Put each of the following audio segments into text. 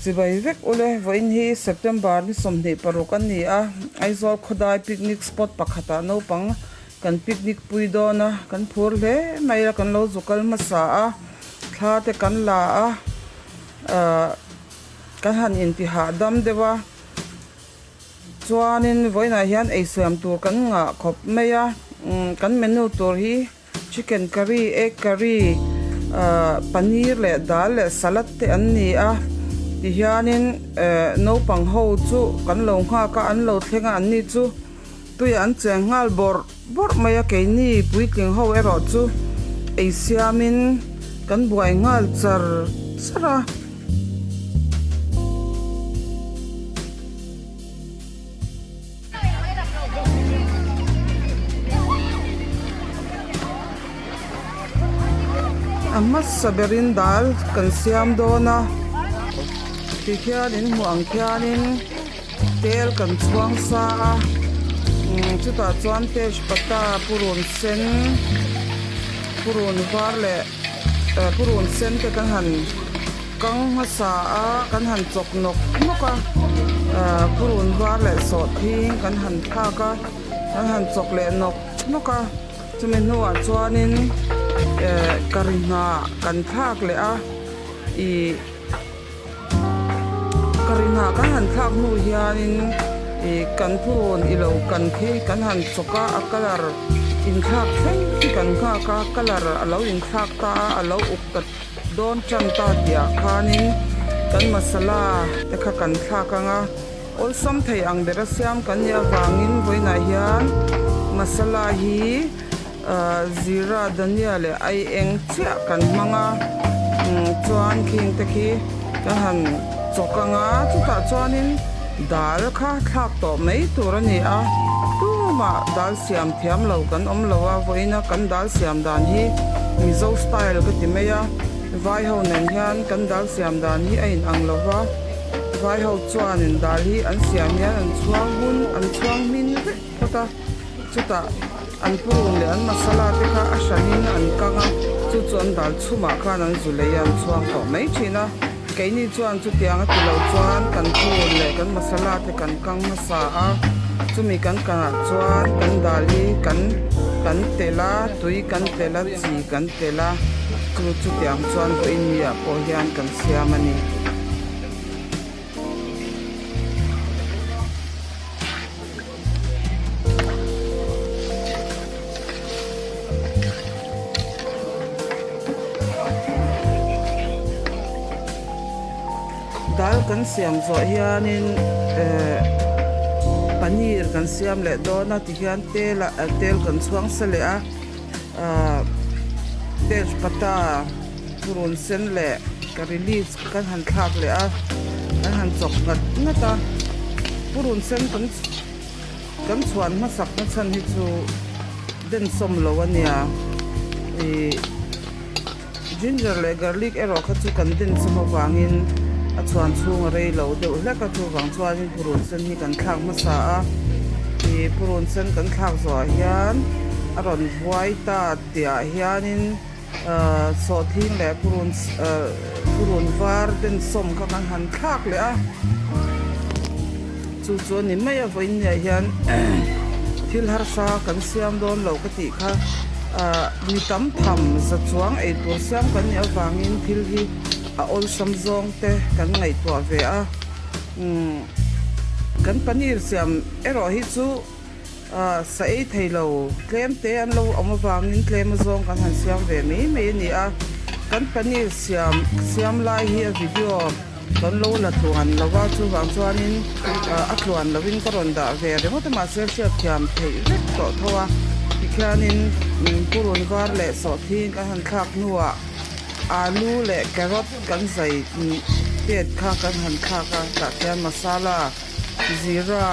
Chibai vek ule, vawiin hi September ni 26 a ni a, Aizawl khawdai picnic spot pakhatah naupang kan picnic pui dawn a, kan phur hle mai a, kan lo zu kal hmasa a, thla te kan la a, ahh kan han inti hahdam deuh a, chuanin vawiinah hian eisiam tur kan ngah khawp mai a, kan menu tur hi. Chicken curry, egg curry, ahh paneer leh dal leh salad te an ni a tihianin eh naupang ho chu kan lo nghak a an lo thleng a an ni chu tuiah an cheng nghal bawrh bawrh mai a keini puitling ho erawh chu ei siamin kan buai nghal char char a. A hmasa berin dal kan siam dawn a tikhian in hmuh ang khianin tel kan chhuang sa a chutah chuan tejpata purun sen purun var leh purun sen te kan han. Kang hmasa a kan han chawk nawk nawk a, ahh purun var leh sawhthing kan han thlak a, kan han chawk leh nawk nawk a, chumi hnuah chuanin eh curry hnah kan thlak leh a, ih curry hnah kan han thlak hnu hianin ih kan purun ilo kan khi kan han chawk a, a colour inthlak thleng khi kan nghak a, colour a lo inthlak ta a, a lo uk ta. Dawn tan ta tihah khanin kan masala te kha kan thlak ang a, awlsam thei ang bera siam kan nih avangin vawiinah hian masala hi zira, dhania leh ai eng chiah kan hmang a, chuan khing te khi kan han chawk ang a, chutah chuanin dal kha thlak tawh mai tur a ni a, tumah dal siam thiam lo kan awm lo a, vawiina kan dal siam dan hi Mizo style ka ti mai a, vai ho nen hian kan dal siam dan hi a inang lo va, vai ho chuanin dal hi an siam hian an chhuang hun an chhuang hmin vek phawt a, chutah an purun leh an masala te kha a hranin an kang a, chu chu an dal chhumah khan an zu lei a an chhuang tawh mai thin a, keini chuan chutiang a ti lo chuan kan purun leh kan masala te kan kang hmasa a, chumi kan kanah chuan kan dal hi kan kan telh a tui kan telh a chi kan telh a chu chutiang chuan vawiin mi ah pawh hian kan siam a ni. Dal kan siam zawh hianin eh paneer kan siam leh dawn a tihian tel ah tel kan chhuang sa leh a ah tejpata purun sen leh curry leaves kan han thlak leh a kan han chawk nghat nghat a purun sen kan kan chhuan hmasak na chhan hi chu densawm lo a nia ih Ginger leh garlic erawh kha chu kan den chawm avangin a chhuan chhung a rei lo deuh hlek a, chuvang chuanin purun sen hi kan thlak hmasa a, ih purun sen kan thlak zawhah hian a rawn vuai ta tihah hianin ahh sawhthing leh purun ahh purun var den sawm kha kan han thlak leh a, chu chu a ni mai a vawiin niah hian thil harsa kan siam dawn lo ka tih kha. Ahh mi tam tham za chuang ei tur siam kan nih avangin thil hi a awlsam zawng te kan ngaihtuah ve a, umm kan paneer siam erawh hi chu ahh sa ei thei lo tlem te an lo awm avangin tlem a zawng kan han siam ve mai mai a ni a, kan paneer siam siam lai hi a video kan lo la tluan lo va chuvang chuanin ah a tluan lovin ka rawn dah ve ringawt a mahse hriatthiam theih vek tawh tho a tikhianin purun var leh sawhthing kan han thlak hnuah alu leh carrot kan zai tet kha kan han thlak a tah khian masala zira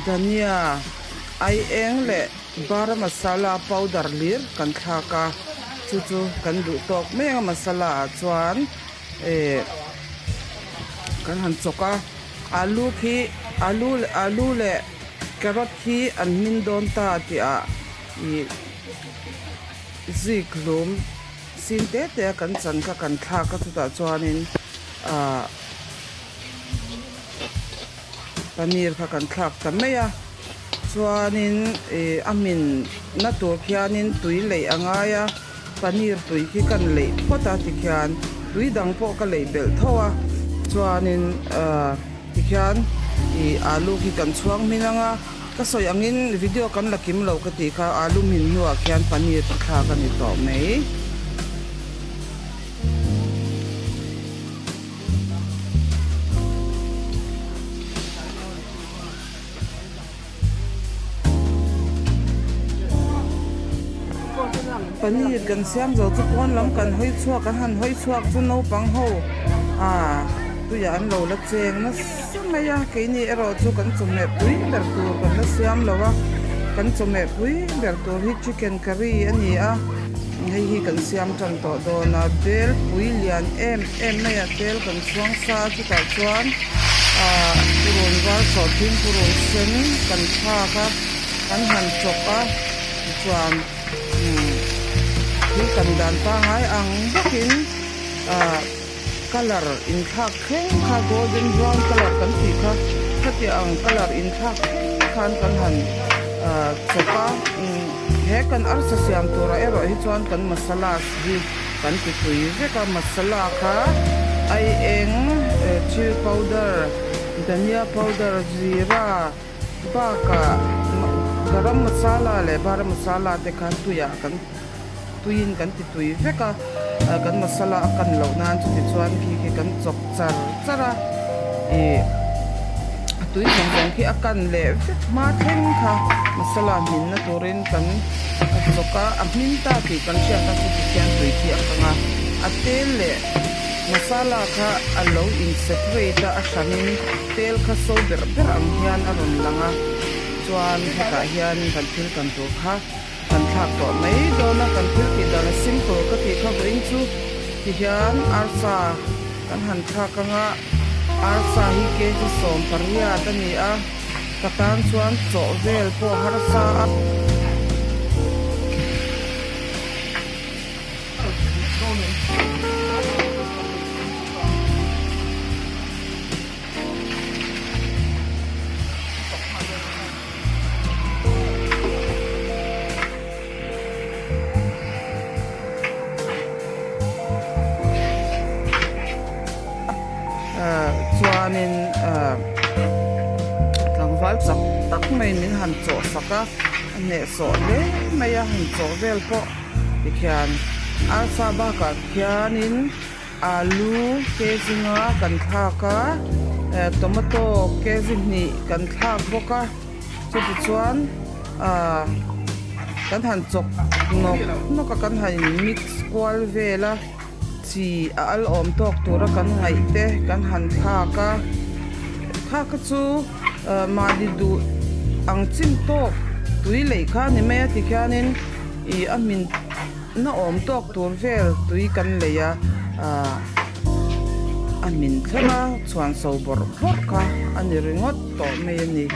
dhania aieng leh bara masala powder hlir kan thlak a chu chu kan duh tawk mek a masala ah chuan. Eh kan han chawk a alu khi alu alu leh carrot khi an hmin dawn ta tih ah ih zik hlum sin te te a kan chan kha kan thlak a chutah chuanin ah. Paneer kha kan thlak ta mai a, chuanin ih a hmin na tur khianin tui leih a ngai a, paneer tui khi kan leih phawt a tikhian tui dang pawh ka leih belh tho a, chuanin ah tikhian ih alu khi kan chhuang hmin ang a, ka sawi angin video kan la kim lo ka tih kha alu hmin hnuah khian paneer khi thlak a ni tawh mai. Paneer kan siam zo chu pawn lam kan hawi chhuak an han hawi chhuak chu naupang ho ah tuiah an lo la cheng nasa mai a keini erawh chu kan chawhmeh pui ber tur kan la siam lo a kan chawhmeh pui ber tur hi chicken curry a ni a. Hei hi kan siam tan tawh dawn a bel pui lian em em mai a tel kan chhuang sa a chutah chuan ahh purun var sawhthing purun sen kan thlak a kan han chawp a tichuan umm thil kan dan pangai ang bawkin ahh colour inthlak thleng kha golden brown colour kan tih kha khatiang ang colour inthlak thleng khan kan han ahh chawp a umm he kan arsa siam turah erawh hi chuan kan masala hi kan ti tui vek a masala kha aieng chilli powder dhania powder zira bakah garam masala leh bara masala te khan tuiah kan. Tuiin kan ti tui vek a, kan masala a kan loh nan chuti chuan khi khi kan chawp char char a, ih a tui zawng zawng khi a kan leh vek hma thleng kha masala hminna turin kan chawk a, a hmin ta tih kan hriat a chuti khian tui khi a kang a, a tel leh masala kha a lo in separate a, a hranin tel kha so berh berh ang hian a rawn lang a, chuan hetah hian kan thil kan tur kha. Kan thlak tawh mai dawn a, kan thil tih dan a simple ka tih kha vawiin chu tihian arsa kan han thlak ang a, arsa hi kg 18 a ni a, ka tan chuan chawh vel pawh harsa a. Chuanin tlangval chak tak mai min han chawh sak a, a hnehsawh hle mai a, han chawh vel pawh tikhian arsa bakah khianin Alu kg nga kan thlak a, tomato kg hnih kan thlak bawk a, chutichuan ahh kan han chawk nawk nawk a kan han in mix kual vel a, chi a al awm tawk tura kan ngaih te kan han thlak a, thlak kha chu mahni duh ang chin tawk tui leih kha a ni mai a tikhianin ih a hmin. Na awm tawk tur vel tui kan lei a, ahh a min thleng a, chhuan so bawrh bawrh kha a ni ringawt tawh mai a ni.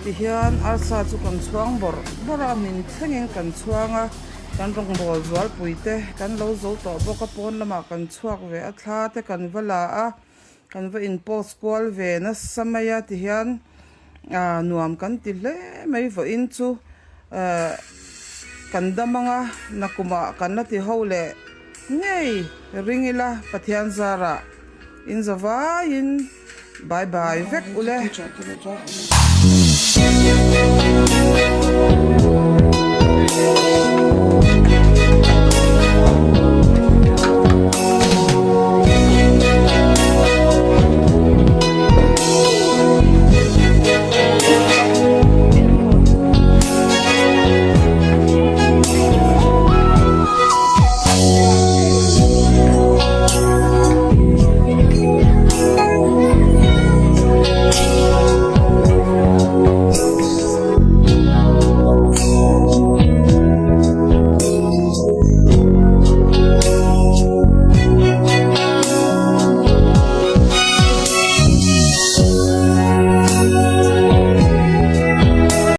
Tihian arsa chu kan chhuang bawrh bawrh a min thlengin kan chhuang a kan rawngbawl zualpui te kan lo zo tawh bawk a pawn lamah kan chhuak ve a thla te kan va la a kan va in post kual ve nasa mai a tihian ah nuam kan ti hle mai vawiin chu eh kan dam anga nakumah kan la ti ho leh ngei ring ila Pathian zarah in za vaiin bye bye vek ule.